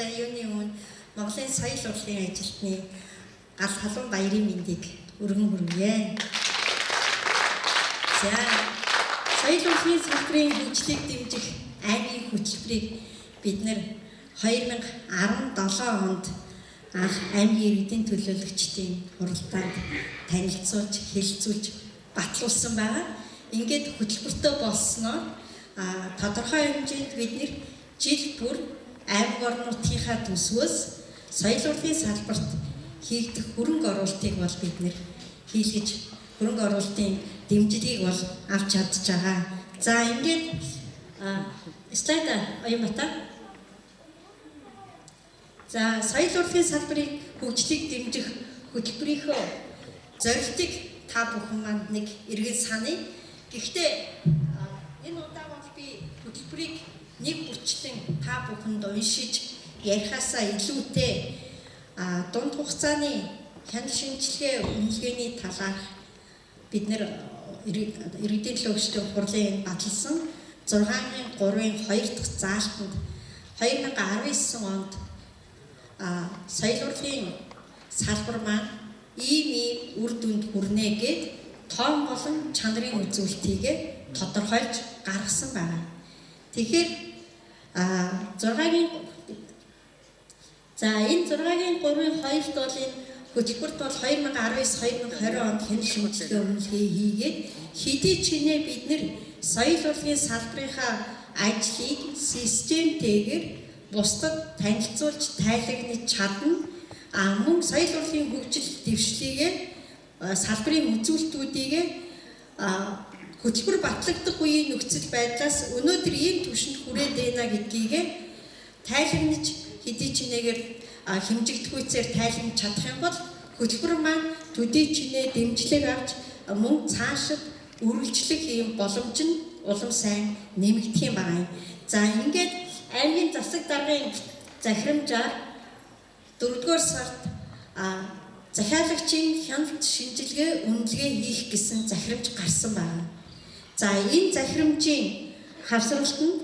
Одоо юуны өмнө Монголын соёл урлагийн ажилтны гал халуун баярын мэндийг өргөн хүргье. За, соёл урлагийн салбарын хөгжлийг дэмжих аймгийн хөтөлбөрийг бид нэр 2017 онд анх аймгийн иргэдийн төлөөлөгчдийн хуралдаанд танилцуулж, хэлэлцүүлж батлуулсан байгаа. Ингээд хөтөлбөртөө болсноор тодорхой хэмжээнд бид нэр жил бүр аймаг орон нутгийнхаа төсвөөс соёл урлагийн салбарт хийгдэх хөрөнгө оруулалтыг бол бид нэр хийлгэж, хөрөнгө оруулалтын дэмжлэгийг бол авч чадж байгаа. За, ингээд слайд Оюунбатар. За, соёл урлагийн салбарын хөгжлийг дэмжих хөтөлбөрийнхөө зорилтыг та бүхэн манд нэг эргэн саная. Гэхдээ энэ удаа бол би хөтөлбөрийг нэг бүрчлэн та бүхэнд уншиж ярихаасаа илүүтэй дунд хугацааны хяналт шинжилгээ үнэлгээний талаарх бид нэр иргэдийн төлөөлөгчдийн хурлын баталсан 6-ын 3-ын 2 дахь заалтанд 2019 онд соёл урлагийн салбар маань ийм ийм үр дүнд хүрнэ гээд тоон болон чанарын үзүүлэлтийг тодорхойлж гаргасан байна. Тэгэхээр 6-ын за энэ 6-ын 3-ын 2-т бол энэ хөтөлбөрт бол 2019-2020 онд хяналт шинжилгээ үнэлгээ хийгээд хэдий ч нэ бид нэр соёл урлагийн салбарынхаа ажлыг системтэйгээр бусдад танилцуулж тайлагнаж чадна. Мөн соёл урлагийн хөгжил дэвшлигээ, салбарын үзүүлэлтүүдийг хөтөлбөр батлагдах үеийн нөхцөл байдлаас өнөөдөр ийм түвшинд хүрээд байна гэдгийг тайлагнаж хэдий ч нэгээр хэмжигдэхүйцээр тайлагнаж чадах юм бол хөтөлбөр маань төдий чинээ дэмжлэг авч мөн цаашид үргэлжлэх ийм боломж нь улам сайн нэмэгдэх юм байна. За, ингээд аймгийн засаг даргын захирамжаар 4-р сард захиалагчийн хяналт шинжилгээ үнэлгээ хийх гэсэн захирамж гарсан байна. За, энэ захирамжийн хавсралтанд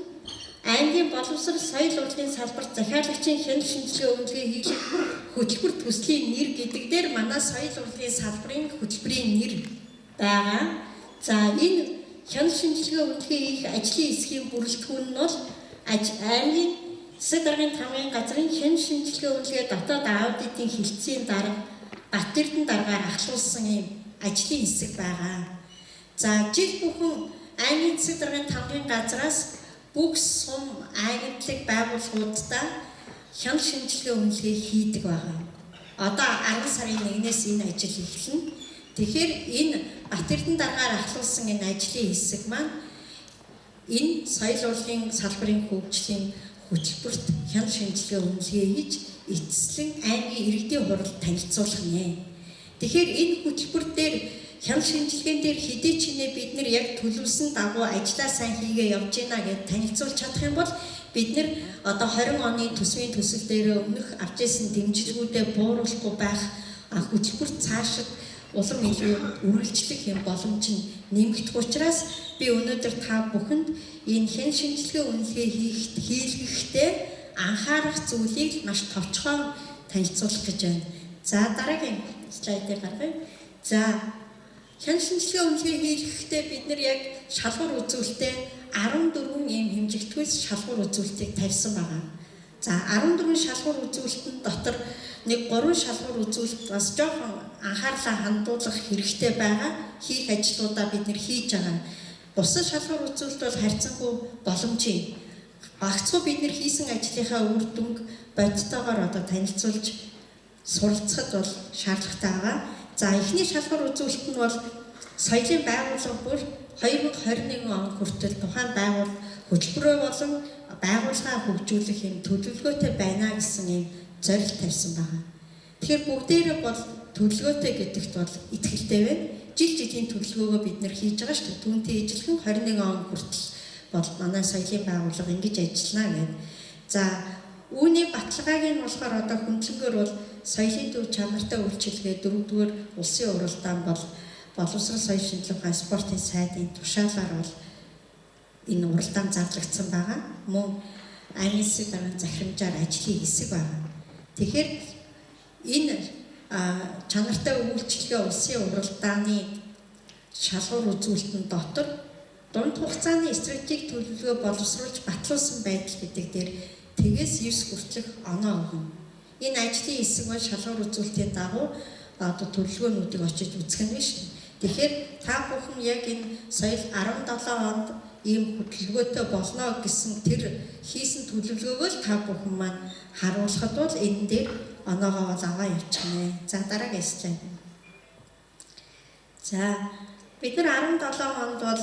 аймгийн боловсрол соёл урлагийн салбарт захиалагчийн хяналт шинжилгээ үнэлгээ хийх хөтөлбөр төслийн нэр гэдэг дээр манай соёл урлагийн салбарын хөтөлбөрийн нэр байгаа. За, энэ хяналт шинжилгээ үнэлгээ хийх ажлын хэсгийн бүрэлдэхүүн нь бол аймгийн засаг даргын тамгын газрын хяналт шинжилгээ үнэлгээ дотоод аудитын хэлтсийн дарга Бат-Эрдэнэ даргаар ахлуулсан ийм ажлын хэсэг байгаа. За, жил бүхэн аймгийн засаг даргын тамгын газраас бүх сум агентлаг байгууллагуудаа хяналт шинжилгээ үнэлгээ хийдэг байгаа. Одоо 10 сарын 1-ээс энэ ажил эхэлнэ. Тэгэхээр энэ Бат-Эрдэнэ даргаар ахлуулсан энэ ажлын хэсэг маань энэ соёл урлагийн салбарын хөгжлийн хөтөлбөрт хяналт шинжилгээ үнэлгээ хийж эцэслэн аймгийн иргэдийн хуралд танилцуулах нэ. Тэгэхээр энэ хөтөлбөр дээр хяналт шинжилгээн дээр хэдий ч нэ бид нэр яг төлөвлөсөн дагуу ажлаа сайн хийгээ явж гинэ гэж танилцуулж чадах юм бол бид нэр одоо 20 оны төсвийн төсөл дээр өмнөх авч ирсэн дэмжлэгүүдээ бууруулахгүй байх, хөтөлбөр цаашид улам илүү үргэлжлэх юм боломж нь нэмэгдэх учраас би өнөөдөр та бүхэнд энэ хяналт шинжилгээ үнэлгээ хийлгэхдээ анхаарах зүйлийг маш товчхон танилцуулах гэж байна. За, дараагийн слайдыг гаргая. За, хяналт шинжилгээ үнэлгээ хийлгэхдээ бид нар яг шалгуур үзүүлэлтээ 14 ийм хэмжигдэхүйц шалгуур үзүүлэлтийг тавьсан байгаа. За, 14 шалгуур үзүүлэлтэн дотор нэг 3 шалгуур үзүүлэлт бас жоохон анхаарлаа хандуулах хэрэгтэй байгаа. Хийх ажлуудаа бид нэр хийж байгаа. Бусад шалгуур үзүүлэлт бол харьцангуй боломжийн. Багцгүй бид нэр хийсэн ажлынхаа үр дүнг бодтойгоор одоо танилцуулж суралцахад бол шаардлагатай байгаа. За, эхний шалгуур үзүүлэлт нь бол соёлын байгууллага бүр 2021 он хүртэл тухайн байгууллага хөтөлбөрөө болон байгууллагаа хөгжүүлэх юм төлөвлөгөөтэй байна гэсэн юм зорилт тавьсан байгаа. Тэгэхээр бүгдээрээ бол төлөвлөгөөтэй гэдэгт бол итгэлтэй байна. Жил жилийн төлөвлөгөөгөө бид нэр хийж байгаа шүү дээ. Түүнтэй ижилхэн 21 он хүртэл бол манай соёлын байгууллага ингэж ажиллана гэдэг. За, үүний баталгааг нь болохоор одоо хөндлөнгөөр бол соёлын төв чанартай үйлчилгээ, 4-р улсын уралдаан бол боловсрол соёл шинжилгээ ухаан спортын сайдын тушаалаар бол энэ уралдаан зарлагдсан байгаа. Мөн аймгийн засаг даргын захирамжаар ажлын хэсэг байна. Тэгэхээр энэ чанартай үйлчилгээ улсын уралдааны шалгуур үзүүлэлтэн дотор дунд хугацааны стратеги төлөвлөгөө боловсруулж батлуулсан байдал гэдэг дээр тэгээс 9 хүртэлх оноо өгнө. Энэ ажлын хэсэг бол шалгуур үзүүлэлтийн дагуу одоо төлөвлөгөөнүүдийг очиж үзэх нь биш. Тэгэхээр та бүхэн яг энэ соёл 17 онд ийм хөдөлгөөтэй болно гэсэн тэр хийсэн төлөвлөгөөгөө л та бүхэн маань харуулхад бол энэ дээр оноогоо бол аваа явчихнэ. За, дараагийн слайд. За, бид нар 17 онд бол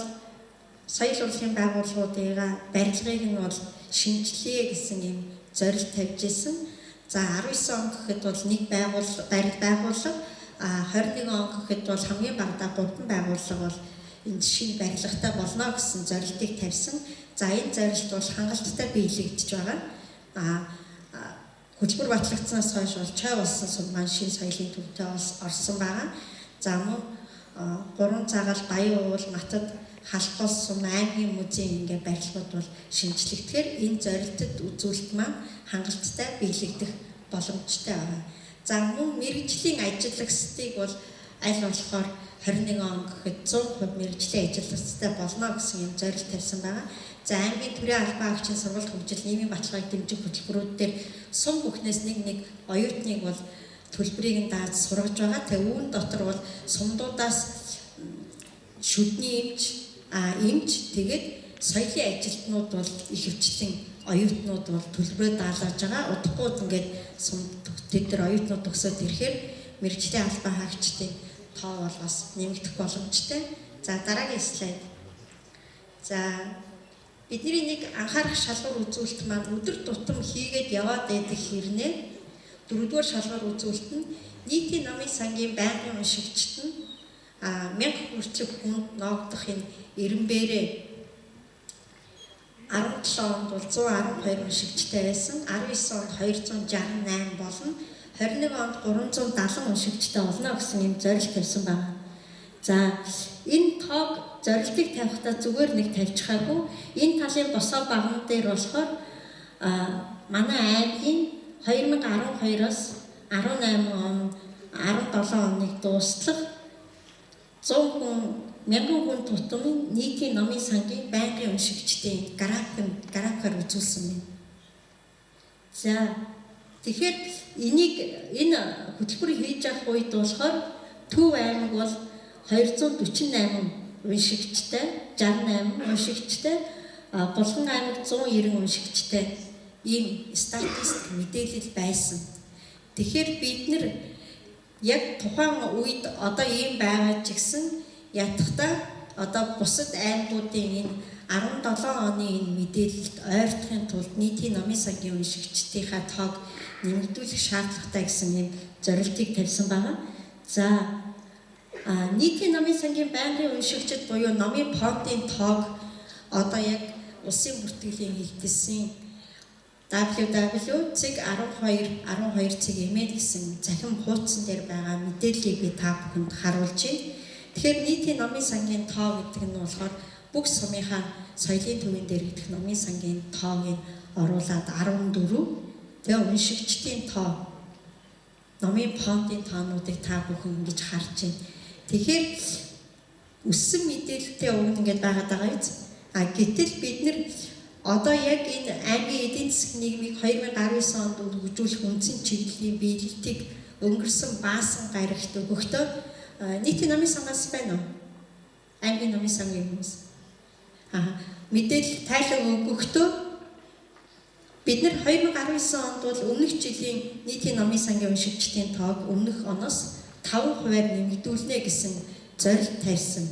соёл урлагийн байгууллагуудыг барилгыг нь бол шинэчлэе гэсэн ийм зорилт тавьж исэн. За, 19 он гэхэд бол нэг байгууллага, 21 он гэхэд бол хамгийн багадаа 3 байгууллага бол энэ шинэ барилгатай болно гэсэн зорилтыг тавьсан. За, энэ зорилт бол хангалттай биелэгдэж байгаа. Хөтөлбөр батлагдсанаас хойш бол чой болсон сум маань шинэ соёлын төвтэй орсон байгаа. За, мөн Гурван цагаал, Баян уул, Матад, Халхгол сум, аймгийн музейн ингээ барилгууд бол шинэчлэгдэхээр энэ зорилтод үзүүлэлт маань хангалттай биелэгдэх боломжтой байгаа. За, мөн мэргэжлийн ажиллагчдыг бол аль болохоор 21 он гэхэд 100% мэргэжлийн ажиллагчтай болно гэсэн юм зорилт тавьсан байгаа. За, аймгийн төрийн албан агчийн сургалт, хөгжил, нийгмийн баталгааг дэмжих хөтөлбөрүүд дээр сум бүхнээс нэг нэг оюутныг бол төлбөрийг нь дааж сургаж байгаа. Тэгээ үүн дотор бол сумдуудаас шүдний эмч, эмч, тэгээд соёлын ажилтнууд бол ихэвчлэн оюутнууд бол төлбөрөө даалгаж байгаа. Удахгүй ингээд сум тэд нар оюутнууд төгсөөд ирэхээр мэргэжлийн албан хаагчдын тоо бол бас нэмэгдэх боломжтой. За, дараагийн слайд. За, бидний нэг анхаарах шалгуур үзүүлэлт маань өдөр тутам хийгээд яваад байдаг хэрнээ дөрөвдүгээр шалгуур үзүүлэлт нь нийтийн номын сангийн байнгын уншигчид нь 1000 хүртэлх хүнд ноогдох энэ эренбэрээ 17 онд бол 112 уншигчтай байсан, 19 онд 268 болно, 21 онд 370 уншигчтай болно гэсэн юм зорилт тавьсан байна. За, энэ тоог зорилтыг тавихтаа зүгээр нэг тавьчихаагүй. Энэ талын босоо баган дээр болохоор манай аймгийн 2012-оос 18 он, 17 оныг дуустлах 100 хүн, 1000 хүн тутамын нийтийн номын сангийн байнгын уншигчдын графикаар үзүүлсэн байна. За, тэгэхээр энийг энэ хөтөлбөр хийж явах үед болохоор Төв аймаг бол 248 уншигчтай, 68 уншигчтай, Булган аймаг 190 уншигчтай ийм статистик мэдээлэл байсан. Тэгэхээр бид нэр яг тухайн үед одоо ийм байгаа ч гэсэн ятгахтаа одоо бусад аймагуудын энэ 17 оны энэ мэдээлэлд ойртохын тулд нийтийн номын сангийн уншигчдийнхаа тоог нэмэгдүүлэх шаардлагатай гэсэн ийм зорилтыг тавьсан байгаа. За, нийтийн номын сангийн байнгын уншигчид буюу номын фондын тоог одоо яг улсын бүртгэлийн хийгдсэн www.12 12.mn гэсэн цахим хуудсан дээр байгаа мэдээллийг би та бүхэнд харуулж байна. Тэгэхээр нийтийн номын сангийн тоо гэдэг нь болохоор бүх сумынхаа соёлын төвийн дээр идэх номын сангийн тоог нь оруулаад 14, тэгээ уншигчдын тоо, номын фондын тоонуудыг та бүхэн ингэж харж байна. Тэгэхээр өссөн мэдээлэлтэй уг нь ингэж байгаад байгаа биз? А гэтэл бид нэр одоо яг энэ аймгийн эдийн засгийн нийгмийг 2019 онд хөгжүүлэх үндсэн чиглэлийн биелэлтийг өнгөрсөн баасан гарагт өгөхдөө нийтийн номын сангаас байна уу? Аймгийн номын сангийн хүмүүс. Мэдээлэл тайлан өгөхдөө бид нар 2019 онд бол өмнөх жилийн нийтийн номын сангийн уншигчдын тоог өмнөх оноос 5%-аар нэмэгдүүлнэ гэсэн зорилт тавьсан.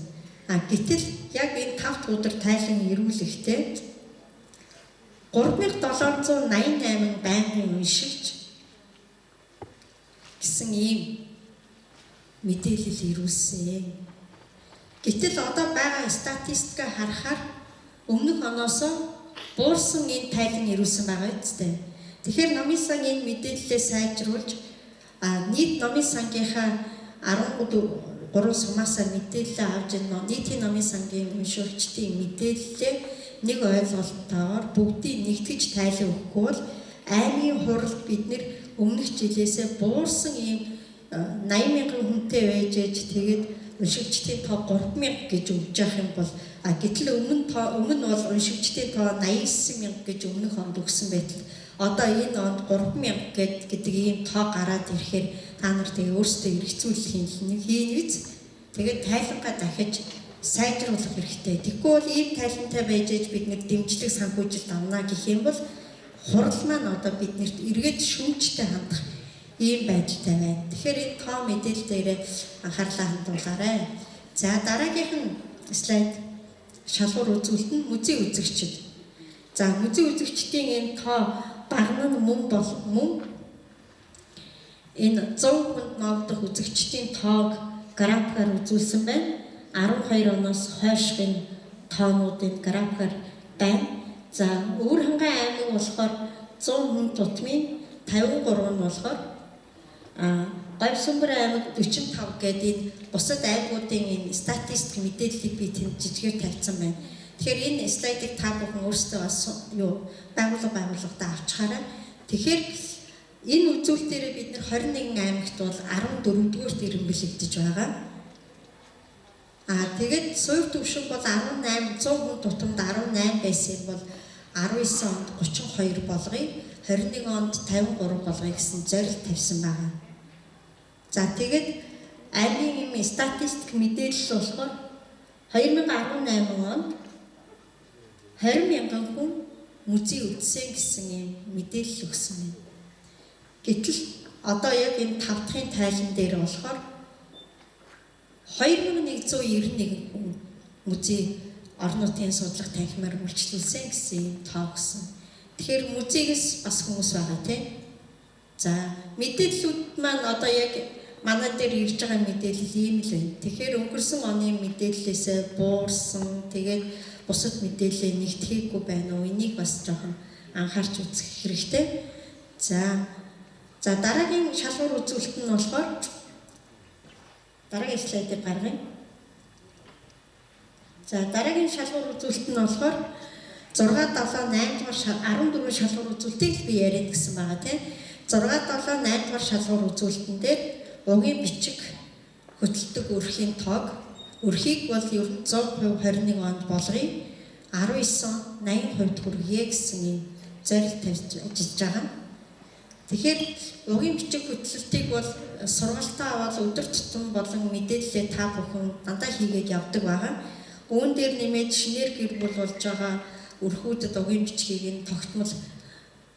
А гэтэл яг энэ 5 өдөр тайлан ирүүлэхдээ 3788 байнгын уншигч гэсэн ийм мэдээлэл ирүүлсэн. Гэтэл одоо байгаа статистикаа харахаар өмнөх оноос буурсан энэ тайлан ирүүлсэн байгаа үстэй. Тэгэхээр номын сан энэ мэдээллээ сайжруулж, нийт номын сангийнхаа 13 сумаасаа мэдээлэл авч энэ нийтийн номын сангийн уншигчдын мэдээллээ нэг ойлголттойгоор бүгдийг нэгтгэж тайлан өгөхгүй бол аймгийн хуралд бид нэр өмнөх жилээсээ буурсан ийм 80 мянган хүнтэй байж ээж тэгээд уншигчдын тоо 3000 гэж өгж явах юм бол гэтэл өмнө бол уншигчдын тоо 89 мянга гэж өмнөх онд өгсөн байтал одоо энэ онд 3000 гэдэг ийм тоо гараад ирэхээр та нар тэгээ өөрсдөө эргэцүүлэх юм хийн биз? Тэгээд тайлангаа дахиж сайжруулах хэрэгтэй. Тэгэхгүй бол ийм тайлантай байж ээж бид нэг дэмжлэг санхүүжилт авна гэх юм бол хурал маань одоо биднэрт эргээд шүүмжтэй хандах ийм байдалтай байна. Тэгэхээр энэ тоо мэдээлэл дээрээ анхаарлаа хандуулаарай. За дараагийнх нь слайд шалгуур үзүүлэлт нь музей үзэгчид. За музей үзэгчдийн энэ тоо багна нь мөн бол мөн энэ 100 хүнд ноогдох үзэгчдийн тоог графикаар үзүүлсэн байна. 12 оноос хойшх энэ тоонуудын графикаар байна. За Өвөр-Хангай аймаг болохоор 100 хүн тутмын 53 нь болохоор Говьсүмбэр аймаг 45 гэдэг энэ бусад аймагуудын энэ статистик мэдээллийг би тэнд жижигээр тавьсан байна. Тэгэхээр энэ слайдыг та бүхэн өөрсдөө бас юу байгууллагадаа авчхаарай. Тэгэхээр энэ үзүүлэлтээрээ бид нэр 21 аймагт бол 14-дүгээрт эрэмбэлэгдэж байгаа. Тэгээд суур түвшин бол 18 100 хүн тутамд 18 байсан юм бол 19 онд 32 болгоё, 21 онд 53 болгоё гэсэн зорилт тавьсан байгаа. За тэгээд аймгийн юм статистик мэдээлэл болохоор 2018 онд 20 мянган хүн музей үзсэн гэсэн юм мэдээлэл өгсөн байна. Гэтэл одоо яг энэ 5 дахьын тайлан дээр болохоор 2191 хүн музей орон нутгийн судлах танхимаар үйлчлүүлсэн гэсэн юм тоо өгсөн. Тэгэхээр музейгээс бас хүмүүс байгаа тийм. За мэдээллүүд маань одоо яг манай дээр ирж байгаа мэдээлэл ийм л байна. Тэгэхээр өнгөрсөн оны мэдээллээсээ буурсан, тэгээд бусад мэдээлэлээ нэгтгэхгүй байна уу? Энийг бас жоохон анхаарч үзэх хэрэгтэй. За дараагийн шалгуур үзүүлэлт нь болохоор дараагийн слайдыг гаргая. За дараагийн шалгуур үзүүлэлт нь болохоор 6 7 8 дугаар 14 шалгуур үзүүлэлтийг л би яриад гэсэн байгаа тийм. 6 7 8 дугаар шалгуур үзүүлэлтэн дээр угийн бичиг хөтэлдэг өрхийн тоог өрхийг бол ер нь 100% 21 онд болгоё. 19 он 80% хүргье гэсэн юм зорилт тавьж ажиллаж байгаа. Тэгэхээр угийн бичиг хөтлөлтийг бол сургалтаа аваад өдөр тутам болон мэдээлэлээ та бүхэн дандаа хийгээд явдаг байгаа. Үүн дээр нэмээд шинээр гэр бүл болж байгаа өрхүүдэд угийн бичгийг нь тогтмол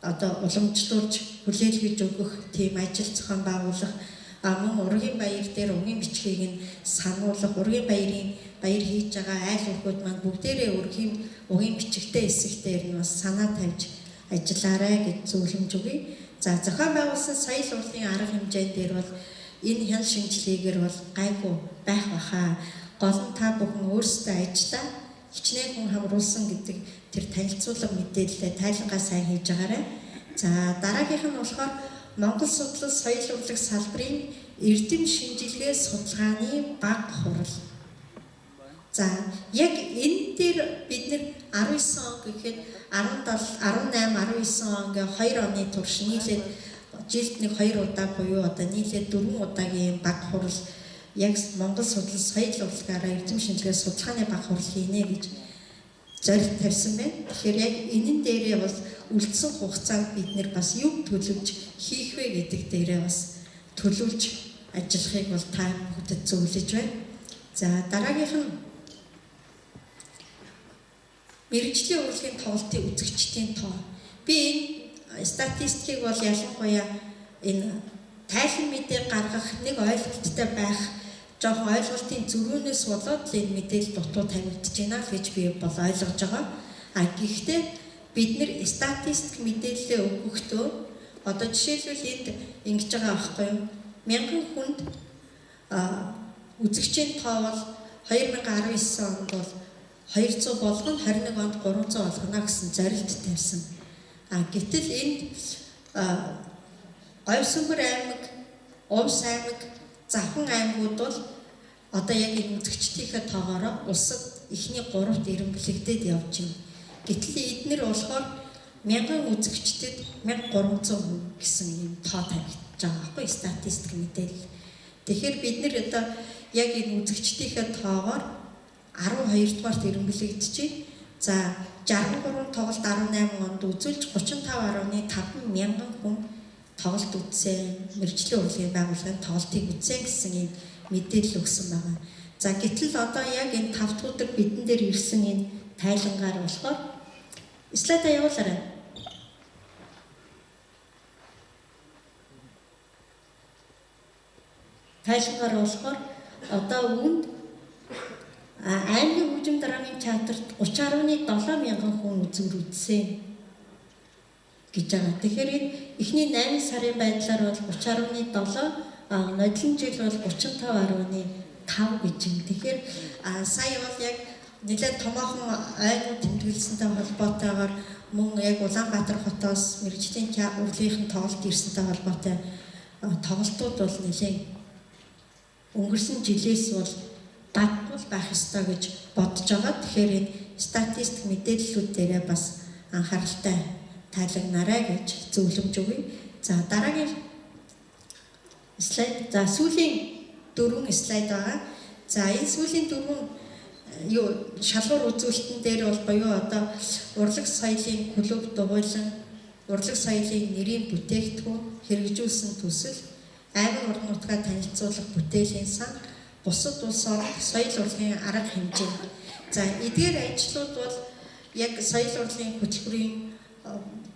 одоо уламжлуулж хүлээлгэж өгөх тийм ажил зохион байгуулах, мөн ургийн баяр дээр угийн бичгийг нь сануулах, ургийн баяр хийж байгаа айл өрхүүд маань бүгдээрээ угийн бичигтэй хэсэгтэр нь бас санаа тавьж ажиллаарай гэж зөвлөмж өгье. За зохион байгуулсан соёл урлагийн арга хэмжээн дээр бол энэ хян шинжилгээгээр бол гайгүй байх баха. Гол нь та бүхэн өөрсдөө ажиллаа хичнээн хүн хамруулсан гэдэг тэр танилцуулга мэдээлэлээ тайлангаа сайн хийж байгаарай. За дараагийнх нь болохоор Монгол судлал соёл урлаг салбарын эрдэм шинжилгээ судалгааны баг хурал. За яг энэ дээр бид нэр 19 он гэхэд 17, 18, 19 он гэ 2 оны турш нийлээд жилд нэг 2 удаа буюу одоо нийлээд 4 удаагийн баг хурал яг Монгол судлал соёл урлагаараа эрдэм шинжилгээ судалгааны баг хурал хийнэ гэж зорилт тавьсан байна. Тэгэхээр яг энэн дээрээ бол үлдсэн хугацаанд бид нэр бас юу төлөвлөж хийх вэ гэдэг дээрээ бас төлөвлөж ажиллахыг бол та бүхэнд зөвлөж байна. За дараагийнх нь мэргэжлийн урлагийн тоглолтын үзэгчдийн тоо. Би энэ статистикийг бол ялангуяа энэ тайлан мэдээ гаргах нэг ойлголттой байх жоохон ойлголтын зөрүүнээс болоод л энэ мэдээлэл дутуу тавигдаж байна л гэж би бол ойлгож байгаа. А гэхдээ бид нэр статистик мэдээлэлээ өгөхдөө одоо жишээлбэл энд ингэж байгаа байхгүй юу? 1000 хүнд үзэгчийн тоо бол 2019 онд бол 200 болгоно, 21 онд 300 болгоно гэсэн зорилт тавьсан. А гэтэл энд Говьсүмбэр аймаг, Увс аймаг, Завхан аймагуд бол одоо яг энэ үзэгчдийнхээ тоогоороо улсад эхний 3-т эрэмбэлэгдээд явж байна. Гэтэл эднэр болохоор 1000 үзэгчдэд 1300 хүн гэсэн ийм тоо тавигдаж байгаа байхгүй статистик мэдээлэл. Тэгэхээр бид нэр одоо яг энэ үзэгчдийнхээ тоогоор 12 дугаарт эрэмбэлэгдэж. За 63 тоглолт 18 онд үзүүлж 35.5 мянган хүн тоглолт үзсэн, мэргэжлийн урлагийн байгууллагын тоглолтыг үзсэн гэсэн ийм мэдээлэл өгсөн байгаа. За гэтэл одоо яг энэ 5 дахь өдөр бидэн дээр ирсэн энэ тайлангаар болохоор слайдаа явуулаарай. Тайлангаар болохоор одоо үүнд аймгийн хөгжим драмын театрт 30.7 мянган хүн үзүүр үзсэн гэж байгаа. Тэгэхээр энэ эхний 8 сарын байдлаар бол 30.7, нодлон жил бол 35.5 гэж юм. Тэгэхээр сая бол яг нэлээд томоохон айнууд тэмдэглэсэнтэй холбоотойгоор мөн яг Улаанбаатар хотоос мэргэжлийн урлагийн тоглолт ирсэнтэй холбоотой тоглолтууд бол нэлээд өнгөрсөн жилээс бол даггүй байх ёстой гэж бодож байгаа. Тэгэхээр энэ статистик мэдээллүүд дээрээ бас анхааралтай тайлагнарай гэж зөвлөмж өгье. За дараагийн слайд. За сүүлийн 4 слайд байгаа. За энэ сүүлийн 4 юу шалгуур үзүүлэлтэн дээр бол буюу одоо урлаг соёлын клуб дугуйлан, урлаг соёлын нэрийн бүтээгдэхүүн хэрэгжүүлсэн төсөл, аймаг орон нутгаа танилцуулах бүтээлийн сан, бусад улс орон соёл урлагийн арга хэмжээ. За эдгээр ажлууд бол яг соёл урлагийн хөтөлбөрийн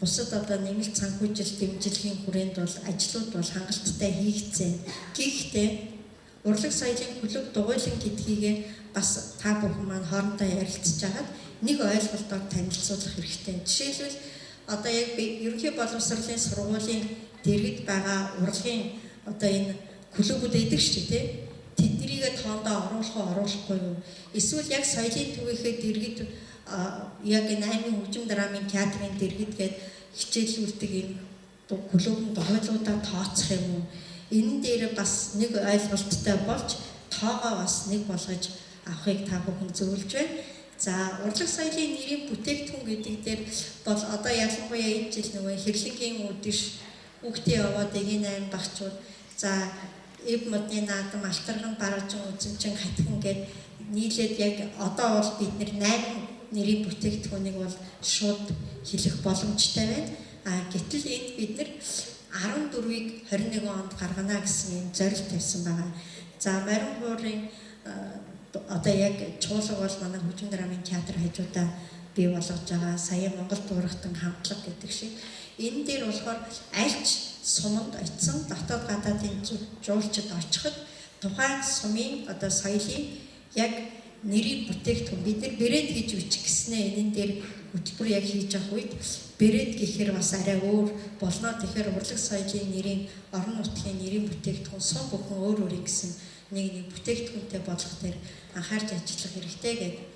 бусад одоо нэмэлт санхүүжилт дэмжлэгийн хүрээнд бол ажлууд бол хангалттай хийгдсэн. Гэхдээ урлаг соёлын клуб дугуйлан гэдгийг бас та бүхэн маань хоорондоо ярилцж хагаад нэг ойлголтоор танилцуулах хэрэгтэй. Жишээлбэл одоо яг ерөнхий боловсролын сургуулийн дэргэд байгаа урлагийн одоо энэ клубүүд эдэг шүү дээ, тэднийгээ тоондоо оруулах уу оруулахгүй юу? Эсвэл яг соёлын төвийнхээ дэргэд яг энэ аймгийн хөгжим драмын театрын дэргэд гээд хичээллүүлдэг энэ клуб дугуйлуудаа тооцох юм уу? Энэ дээр бас нэг ойлголттой болж тоогоо бас нэг болгож авахыг та бүхэн зөвлөж байна. За урлаг соёлын нэрийн бүтээгдэхүүн гэдэг дээр бол одоо ялангуяа энэ жил нөгөө хэрлэнгийн үдэш хүүхдийн яваад эгийн 8 багчууд, за эв модны наадам, алтарган, баражин, үзэмжин, хатхан гээд нийлээд яг одоо бол бид нэр 8 нэрийн бүтээгдэхүүнийг бол шууд хэлэх боломжтой байна. А гэтэл энд бид нэр 14-ийг 21 онд гаргана гэсэн энэ зорилт тавьсан байгаа. За морин хуурын одоо яг чуулга бол манай хөгжим драмын театр хажуудаа бий болгож байгаа сая Монгол дуурахтан хамтлаг гэдэг шиг. Энэ дээр болохоор альч суманд очисон дотоод гадаадын жуулчид очиход тухайн сумын одоо соёлын яг нэрийн бүтээгдэхүүн бид нар брэнд гэж үчих гэснээ энэ дээр хөтөлбөр яг хийж явах үед брэнд гэхээр бас арай өөр болно. Тэгэхээр урлаг соёлын нэрийн орон нутгийн нэрийн бүтээгдэхүүн сум бүхэн өөр өөр гэсэн нэг нэг бүтээгдэхүүнтэй болох дээр анхаарч ажиллах хэрэгтэй гэдэг.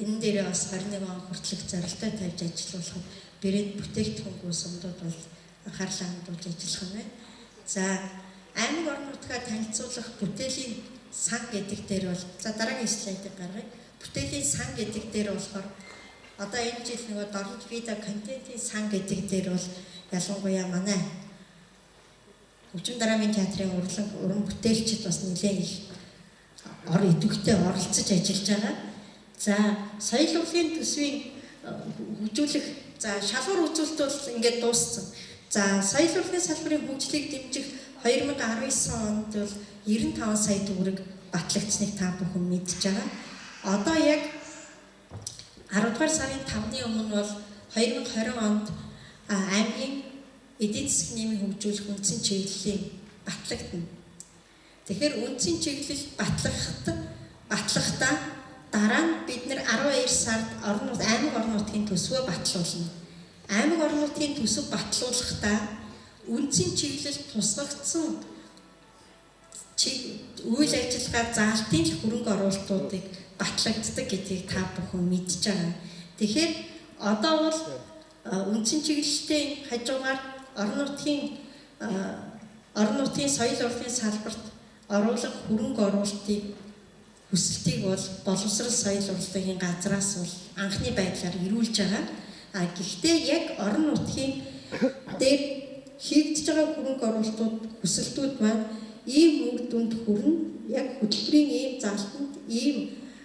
Энэ дээрээ бас 21 он хүртэлх зорилттой тавьж ажиллуулахад брэнд бүтээгдэхүүнгүй сумдууд бол анхаарлаа хандуулж ажиллах юм байна. За аймаг орон нутгаа танилцуулах бүтээлийн сан гэдэг дээр бол за дараагийн слайдыг гаргая. Бүтээлийн сан гэдэг дээр болохоор одоо энэ жил нөгөө дорнод видео контентын сан гэдэг дээр бол ялангуяа манай хөгжим драмын театрын урлаг уран бүтээлчид бас нэлээд их ор идэвхтэй оролцож ажиллаж байгаа. За соёл урлагийн төсвийн хөгжүүлэх за шалгуур үзүүлэлт бол ингээд дууссан. За соёл урлагийн салбарын хөгжлийг дэмжих 2019 онд бол 95 сая төгрөг батлагдсныг та бүхэн мэдж байгаа. Одоо яг 10 дугаар сарын 5-ны өмнө бол 2020 онд аймгийн эдийн засгийн нийгмийг хөгжүүлэх үндсэн чиглэлийн батлагдана. Тэгэхээр үндсэн чиглэл батлахдаа дараа нь бид нэр 12 сард орон аймаг орон нутгийн төсвөө батлуулна. Аймаг орон нутгийн төсөв батлуулахдаа үндсэн чиглэл тусгагдсан үйл ажиллагаа заалтын хөрөнгө оруулалтуудыг батлагддаг гэдгийг та бүхэн мэдж байгаа. Тэгэхээр одоо бол үндсэн чиглэлтэй хажуугаар орон нутгийн соёл урлагийн салбарт оруулах хөрөнгө оруулалтыг хүсэлтийг бол боловсрол соёл урлагийн газраас бол анхны байдлаар ирүүлж байгаа. А гэхдээ яг орон нутгийн дээр хийгдэж байгаа хөрөнгө оруулалтууд хүсэлтүүд маань ийм үр дүнд хүрнэ. Яг хөтөлбөрийн ийм залтанд ийм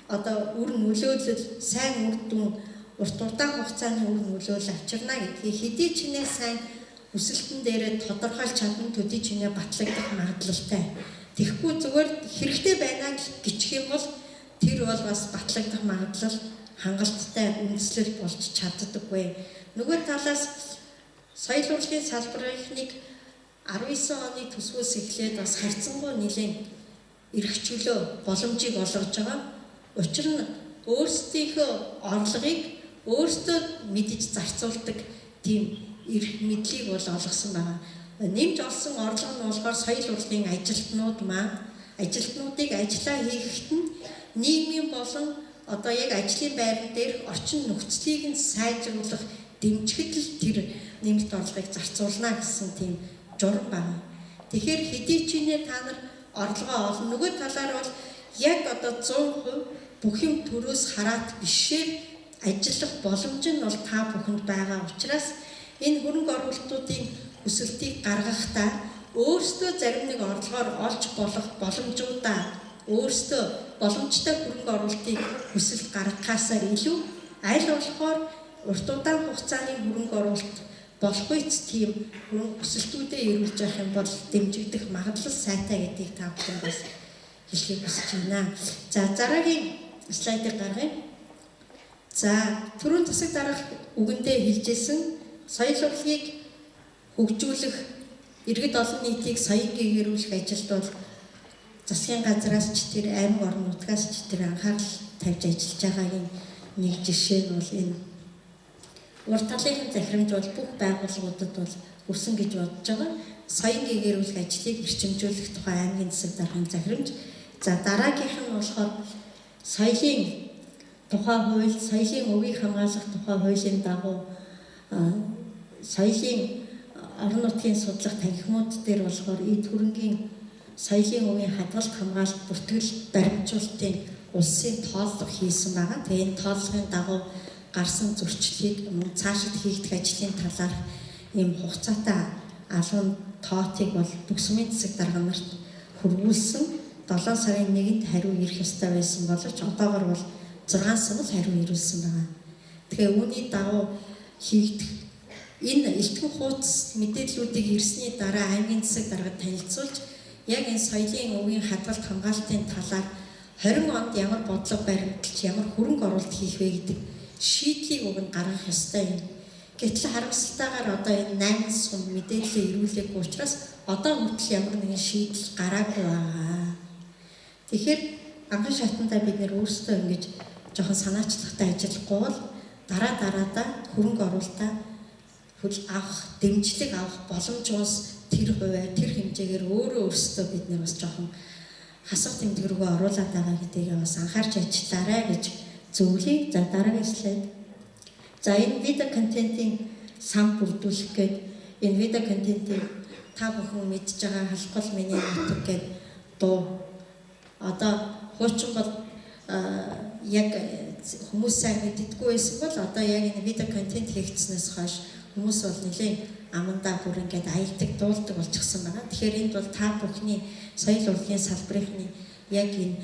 одоо үр нөлөөлөл, сайн үр дүн, урт удаан хугацааны үр нөлөөлөл авчирна гэдгийг хэдий ч нэ сайн хүсэлтэн дээрээ тодорхойлж чадна, төдий ч нэ батлагдах магадлалтай. Тэгэхгүй зүгээр хэрэгтэй байна гिचх юм бол тэр бол бас батлагдах магадлал хангалттай үндэслэл болж чаддаггүй. Нөгөө талаас соёл урлагийн салбарынхныг 19 оны төсвөөс эхлээд бас харьцангуй нэлээн эрх чөлөө боломжийг олгож байгаа. Учир нь өөрсдийнхөө орлогыг өөрсдөө мэдэж зарцуулдаг тийм эрх мэдлийг бол олгосон байгаа. Нэмж олсон орлого нь болохоор соёл урлагийн ажилтнууд маань ажилтнуудыг ажиллаа хийхэд нь нийгмийн болон одоо яг ажлын байран дээрх орчин нөхцөлийг нь сайжруулах дэмжихэд л тэр нэмэлт орлогыг зарцуулна гэсэн тийм журам байна. Тэгэхээр хэдий ч нэ та нар орлогоо олно. Нөгөө талаар бол яг одоо 100% бүх юм төрөөс хараат бишээр ажиллах боломж нь бол та бүхэнд байгаа учраас энэ хөрөнгө оруулалтуудын хүсэлтийг гаргахдаа өөрсдөө зарим нэг орлогоор олж болох боломжуудаа өөрсдөө боломжтой хөрөнгө оруулалтыг хүсэлт гаргахаасаа илүү аль болохоор урт удаан хугацааны хөрөнгө оруулалт болохуйц тийм хөрөнгө хүсэлтүүдээ ирүүлж явах юм бол дэмжигдэх магадлал сайтай гэдгийг та бүхэн бас хэлхийг хүсэж байна. За дараагийн слайдыг гаргая. За түрүүн засаг дарга үгэндээ хэлжсэн соёл урлагийг хөгжүүлэх, иргэд олон нийтийг соён гэгэрүүлэх ажилд бол засгийн газраас ч тэр аймаг орон нутгаас ч тэр анхаарал тавьж ажиллаж байгаагийн нэг жишээ нь бол энэ урд талын захирамж бол бүх байгууллагуудад бол хүрсэн гэж бодож байгаа. Соён гэгэрүүлэх ажлыг эрчимжүүлэх тухай аймгийн засаг даргын захирамж. За дараагийнх нь болохоор соёлын тухай хууль, соёлын өвийг хамгаалах тухай хуулийн дагуу соёлын орон нутгийн судлах танхимууд дээр болохоор эд хөрөнгийн соёлын өвийн хадгалт хамгаалалт бүртгэл баримжуулалтын улсын тооллого хийсэн байгаа. Тэгээ энэ тооллогын дагуу гарсан зөрчлийг мөн цаашид хийгдэх ажлын талаарх ийм хугацаатай алуун тоотыг бол бүх сумын засаг дарга нарт хөрвүүлсэн. 7 сарын 1-нд хариу ирэх ёстой байсан боловч одоогор бол 6 сар л хариу ирүүлсэн байгаа. Тэгэхээр үүний дагуу хийгдэх энэ элтгэн хууц мэдээллүүдийг ирсний дараа аймгийн засаг даргад танилцуулж яг энэ соёлын өвийн хадгалт хамгаалтын талаар 20 онд ямар бодлого баримталж ямар хөрөнгө оруулалт хийх вэ гэдэг шийдлийг уг нь гаргах ёстой юм. Гэтэл харамсалтайгаар одоо энэ 8 сум мэдээлэл ирүүлээгүй учраас одоо хүртэл ямар нэгэн шийдэл гараагүй байгаа. Тэгэхээр анхан шатандаа бид нэр өөрсдөө ингэж жоохон санаачлагтай ажиллахгүй бол дараа дараадаа хөрөнгө оруулалтаа хөл авах, дэмжлэг авах боломжоос тэр хувиа, тэр хэмжээгээр өөрөө өөрсдөө бид нэр бас жоохон хасах тэмдэг рүүгээ оруулаад байгаа гэдгийг бас анхаарч ажиллаарай гэж зөвлөе. За дараагийн слайд. За энэ видео контентын сан бүрдүүлэх гээд энэ видео контентыг та бүхэн мэдж байгаа халахгол миний нутаг гээд дуу. Одоо хуучин бол яг хүмүүс сайн мэддэггүй байсан бол одоо яг энэ видео контент хийгдснээс хойш хүмүүс бол нэлээд амандаа бүр ингээд аялдаг, дуулдаг болчихсон байгаа. Тэгэхээр энд бол та бүхний соёл урлагийн салбарынхны яг энэ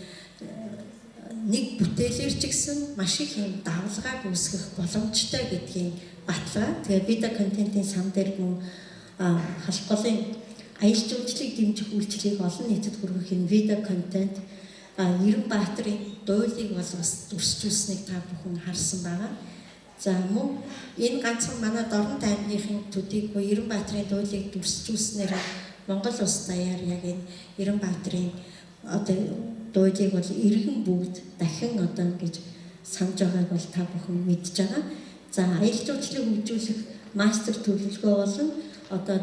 нэг бүтээлэр ч гэсэн маш их юм давлгааг үүсгэх боломжтой гэдгийн баталгаа. Тэгээ видео контентын сан дээр мөн халахголын аялал жуулчлалыг дэмжих үйлчлэгийг олон нийтэд хүргэх энэ видео контент Эрен Баатарын дуйлыг бол бас дүрсжүүлсэнийг та бүхэн харсан байгаа. За мөн энэ ганцхан манай Дорнод аймгийнхын төдийгүй Эрен Баатарын дуйлыг дүрсжүүлснээр Монгол улс даяар яг энэ Эрен Баатарын одоо дуйлыг бол иргэн бүгд дахин одоо ингэж санаж байгааг бол та бүхэн мэдж байгаа. За аялал жуулчлалыг хөгжүүлэх мастер төлөвлөгөө болон одоо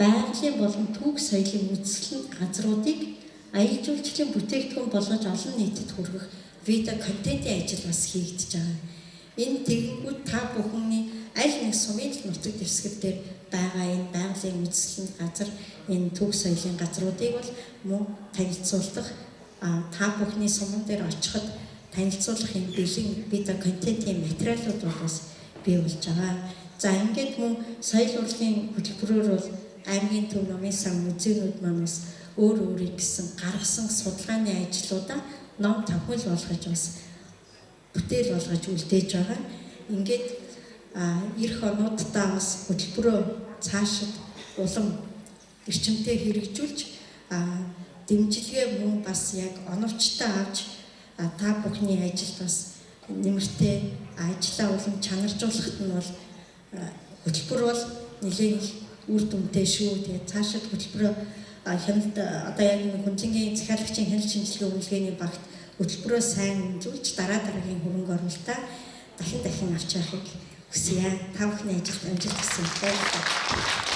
байгалийн болон түүх соёлын үзэсгэлэн газруудыг аялал жуулчлалын бүтээгдэхүүн болгож олон нийтэд хүргэх видео контентын ажил бас хийгдэж байгаа. Энэ тэгэнгүүт та бүхний аль нэг сумын л нутаг дэвсгэр дээр байгаа энэ байгалийн үзэсгэлэн газар, энэ түүх соёлын газруудыг бол мөн танилцуулах Та бүхний суман дээр очиход танилцуулах юм бэлэн видео контентын материалууд бол бас бий болж байгаа. За, ингээд мөн соёл урлагийн хөтөлбөрөөр бол аймгийн төв, номын сан, музейнүүд маань бас өөр өөрийн гэсэн гаргасан судалгааны ажлуудаа ном тохиол болгож, бас бүтээл болгож үлдээж байгаа. Ингээд ирэх онууддаа бас хөтөлбөрөө цаашид улам эрчимтэй хэрэгжүүлж, дэмжлэгээ мөн бас яг оновчтой авч, та бүхний ажилд бас нэмэртэй, ажлаа улам чанаржуулахад нь бол хөтөлбөр бол нэлээд их үр дүнтэй шүү. Тэгээд цаашид хөтөлбөрөө хяналт, одоо яг нэг Хүнцэнгийн захиалагчийн хяналт шинжилгээ үнэлгээний багт хөтөлбөрөө сайн үнэлүүлж, дараа дараагийн хөрөнгө оруулалтаа дахин дахин авч явахыг хүсье. Та бүхний ажилд амжилт хүсье. Баярлалаа.